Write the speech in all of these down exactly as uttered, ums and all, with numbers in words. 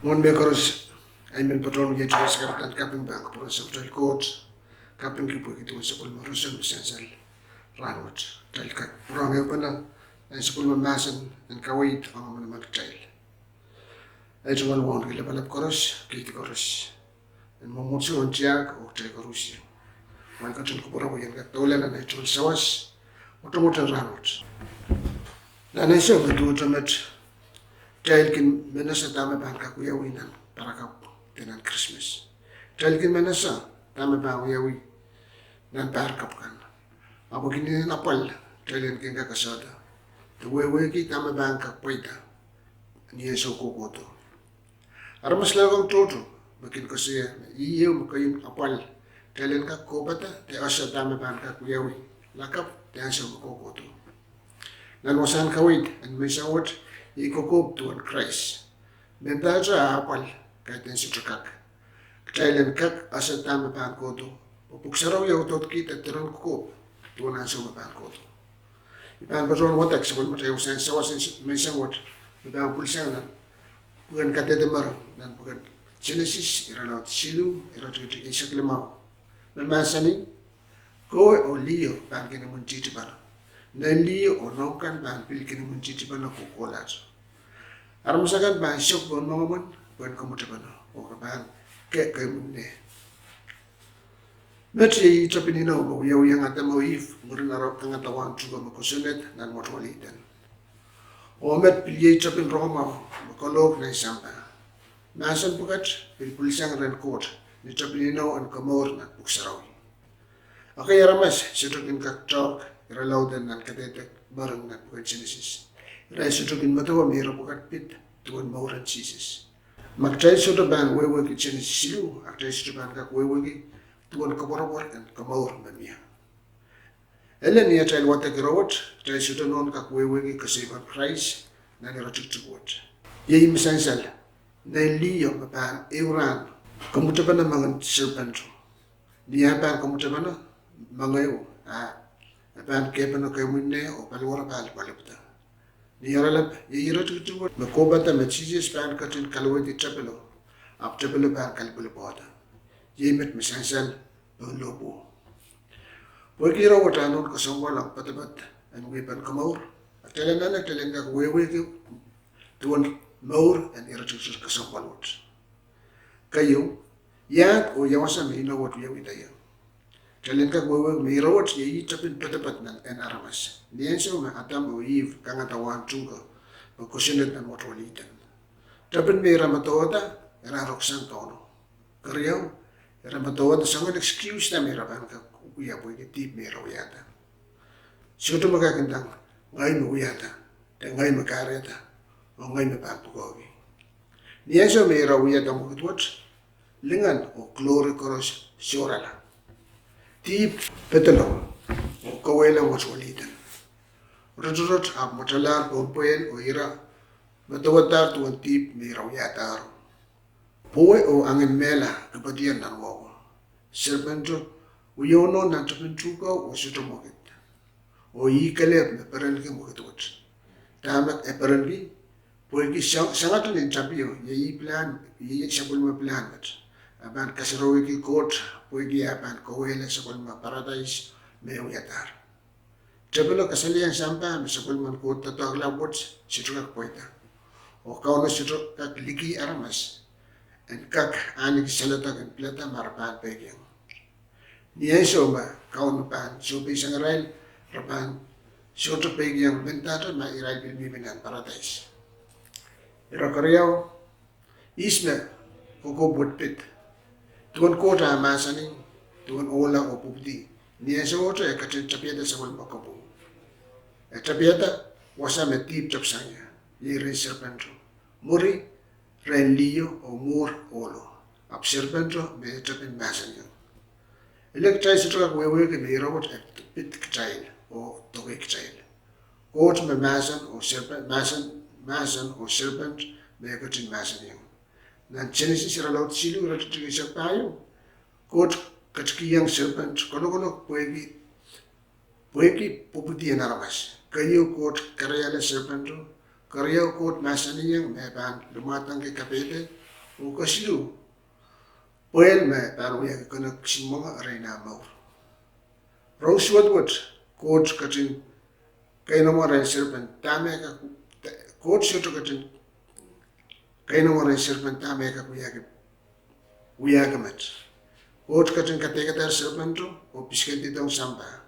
Mwohn mehkoaros, I men patohwan iei kitail sakaradahn kaping pahn kupwuren Samatail Koht, kapingki pwehki duwen sapwellime roson me sansal rahnwet. Kitail kak pwurehng ehupene nan sapwellime mahsen en kaweid ong manaman kitail. Ei tungoal wauneki lapalap koaros, keidi koaros, en mwomwohdiso en tiahk oh kitail koarusie. Mwail ketin kupwure pwe I en kak doula nan ei tungoal sawas mwotomwot en rahnwet. Nan ansou me duwehte met, kitail kin men ese dahme pahn kak wiawi nan pahr kapw de nan Krismas. Kitail kin men ese dahme pahn wiawi nan pahr kapw kan. Ahpw e kin inenen apwal kitail en kin kak esehda de wehwehki dahme pahn kak pweida ni ansou kohkohdo. Aramas loalokong tohto me kin koasoia me ih ehu me keieun apwal kitail en kak kohpada de ese dahme pahn kak wiawi lakapw de ansou me kohkohdo. Nan wasahn kaweid en menseng wet, iei kokohp duwen Krais. Mendahte ah apwal kaidehn sohte kak, kitail en kak ese dahme pahn kohdo, pwe Pwuhk Sarawi audaudkihda diren kokohp duwen ansou me pahn kohdo. I pahn patohwan wadek sapwellimatail wasahn sawas en menseng wet, me pahn pwilsang nan pwuken Kadehde Mering, nan pwuken Senesis, irelaud siluh, iretikitik eisek limau, me mahsanih: Kowe oh liho pahn kin imwintihtipene. Nein liho oh nohk kan pahn pil kin imwintihtipene kohkohlahte. Aramas akan pahn sok pohn moangomwen pwehn kamwutepene, oh ke pahn kehkehmw ne. Met iei tepin inou me wiawiong Adam oh Ihp mwurin ara kangada wahn tuhke me kosonned nan mwoatowel Ihden. Oh met pil iei tepin rongamwahu me kalohk nan sampah. Mahsen pwukat pil pwilsang rehn Koht ni tepin inou en komour nan Pwuhk Sarawi. Ekei aramas sohte kin kak doadoahk irelaud en nan Kadehde Mering nan pwuken Senesis. Irail sohte kin medewe me ira pwukat pid duwen mour en Sises. Ma kitail sohte pahn wehwehki Senesis siluh, a kitail sohte pahn kak wehwehki duwen koapworopwor en komour me mie. Ele ni atail wadek ire wet, kitail sohte nohn kak wehwehki koasoipen Krais nan iretikitik wet. Iei me sansal, nein liho me pahn ehu rahn kamwutepene mengen serpento. Ni ah pahn kamwutepene mengeu, ah, e pahn kehpene kemwine oh paliwere pahn lipwalipwda. Ni oaralap, iei iretikitik wet me kohpada me Sises pahn ketin kalowehdi tepelo, ahpw tepelo pahn kalipwelipwohda. Iei met me sansal pohn lohpwuo. Pwehki ire wet ah nohn kesempwal ong poadoapoad en wiepen komour, a kitail anahne kitail en kak wehwehki duwen mour en iretikitik kesempwal wet. Keieu, iahd oh iawasa me inou wet wiawihda ie? Kitail en kak wehwehki me ire wet iei tepin poadoapoad nan en aramas. Ni ansou me Adam oh Ihp kangada wahn tuhke me kosonned nan mwoatowel Ihden, tepin me ira medewehda, ira roksang Kauno. Keriau, ira medewehda soangen excuse da me ira pahn kak wia pwehki dihp me ira wiahda. Sohte me kak nda, ngehi me wiahda, de ngehi me kahrehda, oh ngehi me pahn pwukoahki. Ni ansou me ira wiahda mwekid wet, lingan oh klori koaros sohrala. Dihp pedolong oh kauwehla mwoatowel Ihden. Rotorot ahpw mwatalahr pohn pwehl oh ira medewedahr duwen dihp me ira wiahdahro. Pwowe oh angin mehla kipedier nan wahu. Serpento wiewiong nan tepin tuhkeo oh sohte mwekid. Oh ih kelehpw me perenki mwekid wet. Dahme e perenki? Pwehki sang-, sangaton en tapio, iei pilahn, iei sapwellime pilahn met. E pahn kasarawihki Koht pwehki e pahn kauwehla sapwellime paradais me e wiadahr. Tepelo kasalehiong sampah me sapwellimen Koht doadoahk lap wet sohte kak pweida. Oh Kauno sohte kak liki aramas en kak ahneki saledek en pilada ma re pahn peikiong. Ni ansou me Kauno pahn sohpeisang irail, re pahn sohte peikiong mendahte ma irail pil mihmi nan paradais. Ire keriau, ihs me kokohp wet pid? Duwen Koht ah mahsanih, duwen ohla oh pwupwudi, ni ansowohte e ketin tapiada sapwellime kopwung. E tapiada wasa me dihp tepsang ie, iei rehn serpento. Mwuri, rehn liho oh mwuhr ohlo. Ahpw serpento me e tepin mahsanihong. Ele kitail sohte kak wehwehki me ire wet e pid kitail oh dokei kitail. Koht me mahsen oh serpent, mahsen, mahsen oh serpent me e ketin mahsanihong. Nan Senesis irelaud siluh, iretikitik eisek pahieu, Koht ketikihong serpent kolokol pwehki, pwehki pwupwudi en aramas. Keieu, Koht kariahla serpento. Keriau, Koht mahsanihong me e pahn limwahdaneki kapehde. Oh kesiluh, pwehl me pahn wiahki kenohk kisin mwenge erein ah mour. Rong suwed wet, Koht ketin keinemwe rehn serpent dahme e kak, Koht sohte ketin keinemwe rehn serpent dahme e kak wiahki, wiahki met. Koht ketin kadeikadahr serpento oh pisikindi dohng sampah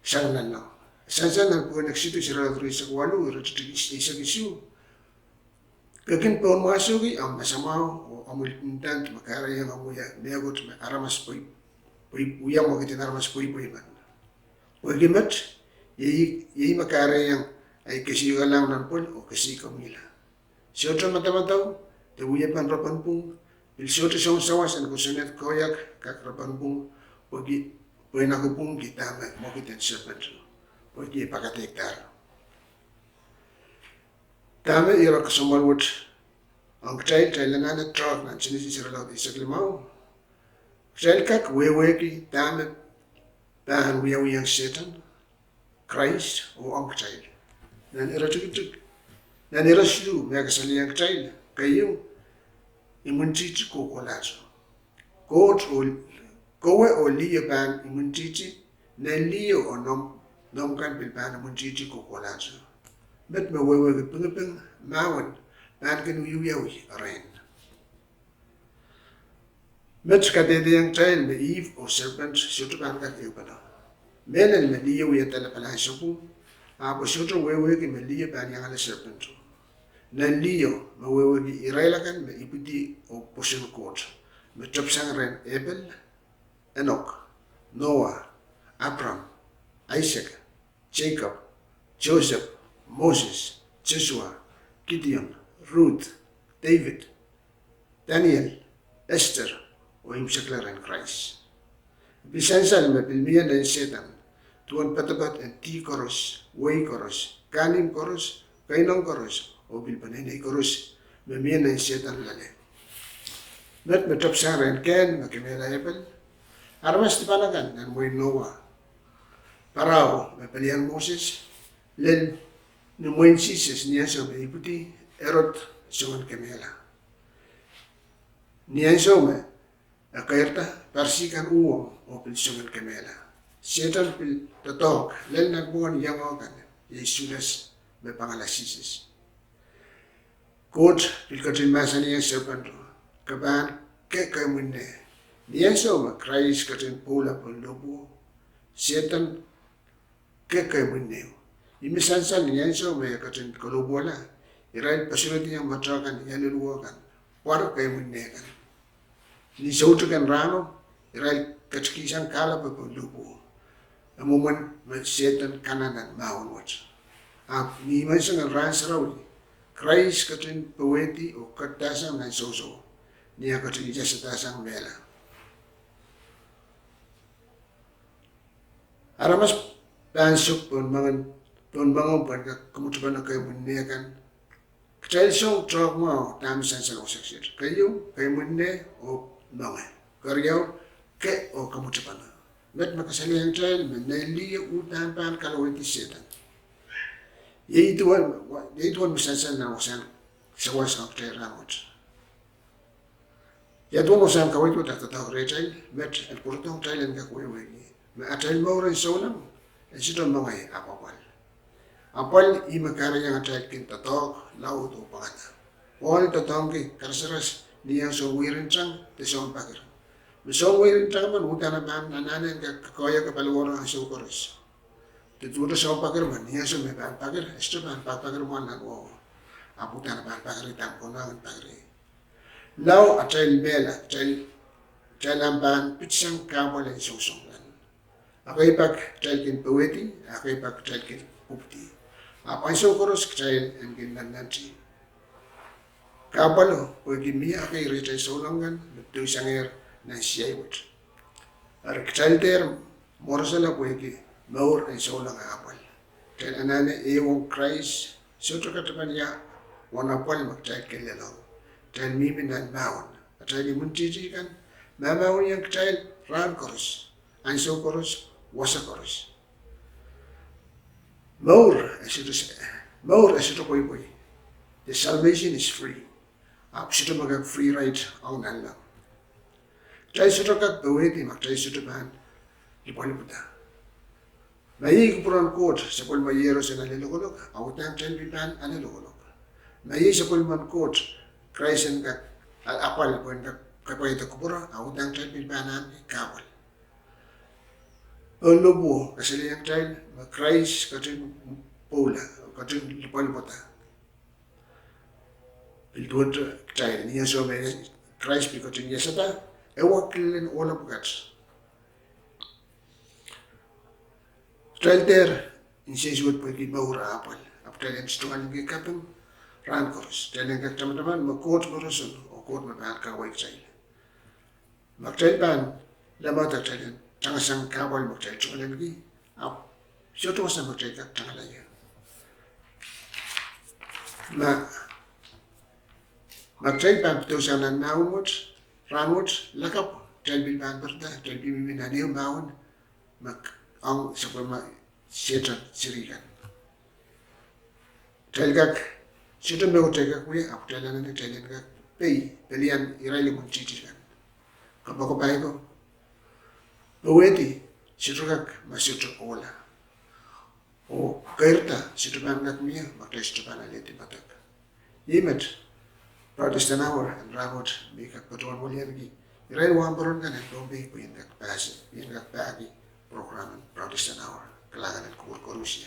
sang nanleng. Sansal nan pwuken Eksitus irelaud rieisek waluh, iretikitik eisek isuh: Ke kin pohnmwahsohki omw masamwahu oh omw ildahn me kahrehiong omw wia mehkot me aramas pwei, pwei, wia mwekid en aramas pweipwei men. Pwehki met, iei, iei me kahrehiong ei kesihkalahng nan pwel oh kesihkomwihla. Sohte madamadau de wiepen repenpwung, pil sohte sounsawas en kosonned koahiek kak repenpwung, pwehki, pwe e nakipwungki dahme mwekid en serpent, pwehki e pakadeikadahr. Dahme ire kesempwal wet ong kitail, kitail anahne tohk nan Senesis irelaud eisek limau. Kitail kak wehwehki dahme pahn wiawihong Sehdan, Krais, oh ong kitail. Nan iretikitik, nan iretikitik me kasalehiong kitail, keieu, imwintihti kohkohlahte. Koht oh, kowe oh liho pahn imwintihti, nein liho oh noumw, noumw kan pil pahn imwintihti kohkohlahte. Met me wehwehki pingiping, mahwen, pahn kin wiewiawi erein. Met kadehdehiong kitail me Ihp oh serpent sohte pahn kak ehupene. Mehlel me liho wia delepala en sapwung, ahpw e sohte wehwehki me liho pahn iangala serpento. Nein liho me wehwehki irail akan me ipwidi oh pwoson Koht, me tepsang rehn Apel, Enok, Noa, Apram, Aisek, Jakob, Joseph, Moses, Joshua, Gideon, Ruth, David, Daniel, Esther, oh imwisekla rehn Krais. Pil sansal me pil mie nein Sehdan, duwen poadopoad en dih koaros, wehi koaros, kahnimw koaros, keinemw koaros, oh pil peneinei koaros, me mie nein Sehdan loale. Met me tepsang rehn Kein me kemehla Apel, aramas dipan akan nan mwehin Noa, Parao me pelian Moses, lel ni mwehin Sises ni ansou me ipwidi Erod soangen kemehla. Ni ansou me e keirda, Parisi kan uhwong oh pil soangen kemehla. Sehdan pil doadoahk lel nan pwungen iang kan, iei Sudas me pangala Sises. Koht pil ketin mahsanihong serpento, ke pahn, ke, ke mwinne. Ni ansou me Krais ketin pwoula pohn lohpwuo, Sehdan, ke, ke mwinne. Ih me sansal ni ansou me e ketin kalohpwuwala, irail poasoanehdiong mehte kan, ia luluwo kan, pwar ke mwinne kan. Ni soutik en rahno, irail ketikihsang kahlepe pohn lohpwuo, e mwomwen me Sehdan kanengen mahwen wet. Ahpw ni imenseng en rahn sarawi, Krais ketin powehdi oh ketidohsang nan sousou, ni ah ketin iasadahsang mehla. Aramas pahn sok pohn moange, pohn moange pwehn kak kamwutepene ke mwinne kan. Kitail song toahk mwahu dahme sansal wasa kiset. Keieu, ke mwinne oh moange. Keriau, ke oh kamwutepene. Met me kasalehiong kitail me nein liho uhdahn pahn kalowehdi Sehdan. Iei duwen, iei duwen me sansal nan wasahn sawas ong kitail rahnwet. Ia duwen wasahn kaweid wet ah doadoahk rehtail, met en pwurodohng kitail en kak wehwehki me atail mour en souleng en sohte moange, ahpw apwal. Apwal ih me kahrehiong atail kin doadoahk, laud oh pwangada. Pohl doadoahngki karasaras ni ansou soun wehin tang de soun pakir. Me soun wehin tang men uhdahn pahn anahne en kak koahiek paliwar ansou koaros. De duwehte soun pakir men, ni ansou me pahn pakir, e sohte pahn pak, pakir mwahl nan wahu. Ahpw uhdahn pahn pakir dahme konehng en pakir. Lao atail mehla, kitail, kitail ahpw pahn pitsang kahpwal en sousou kan. Ekei pak kitail kin powehdi, ekei pak kitail kin pwupwidi. Ahpw ansou koaros kitail en kin nannanti kahpwalo pwehki mie ekei rehtail souleng kan me pwudohsangehr nan siai wet. Eri kitail dehr mworosala pwehki mour en souleng apwal. Kitail anahne ehuong Krais, sohte katepen ia uwen apwal me kitail kin lelohng. Kitail mihmi nan mahwen. Atail imwintihti kan mahmahweniong kitail rahn koaros, ansou koaros, wasa koaros. Mour e sohte, mour e sohte pweipwei. The salvation is free. Ahpw sohte me kak free ride ong nanleng. Kitail sohte kak powehdi ma kitail sohte pahn lipwalipwada. Ma iei kupwuren Koht sapwellime Iehros en ale lokolok, a udahn kitail pil pahn ale lokolok. Ma iei sapwellimen Koht Krais en kak apwal pwehn kak kapwaiada kupwure, a udahn kitail pil pahn ahneki kahpwal. Pohnlopwuo kasalehiong kitail me Krais ketin pwoula, ketin lipwalipwada. Pil duwehte kitail ni ansou me Krais pil ketin iasada, e wahn kilelen ohla pwukat. Kitail dehr nsensuwed pwehki mour apwal, ahpw kitail en tungoaleniki kaping rahn koaros. Kitail en kak tamataman me Koht me roson oh Koht me pahn kahwei kitail. Ma kitail pahn lamada kitail en tangasang kahpwal me kitail tungoaleniki, ahpw sohte wasa me kitail kak tangala ie. Ma, ma kitail pahn pedousang nan mahwen wet, rahn wet, lakapw kitail pil pahn pirida, kitail pil mihmi nan ehu mahwen me ong sapwellime Sehdan seri kan. Kitail kak, sohte me kitail kak wia, ahpw kitail anahne kitail en kak pei, pelian irail imwintihti kan. Kapokapahi ko, powehdi sohte kak ma sohte ohla. Oh keirda sohte pahn kak mie ma kitail sohte pahn alehdi medek. Ih met, Protestant Hour en rahn wet me I kak patohwan wilianiki irail wahnpoaron kan en Pohnpei pwe I en kak pahki program en Protestant Hour, kalahngan en kupwur koarusie.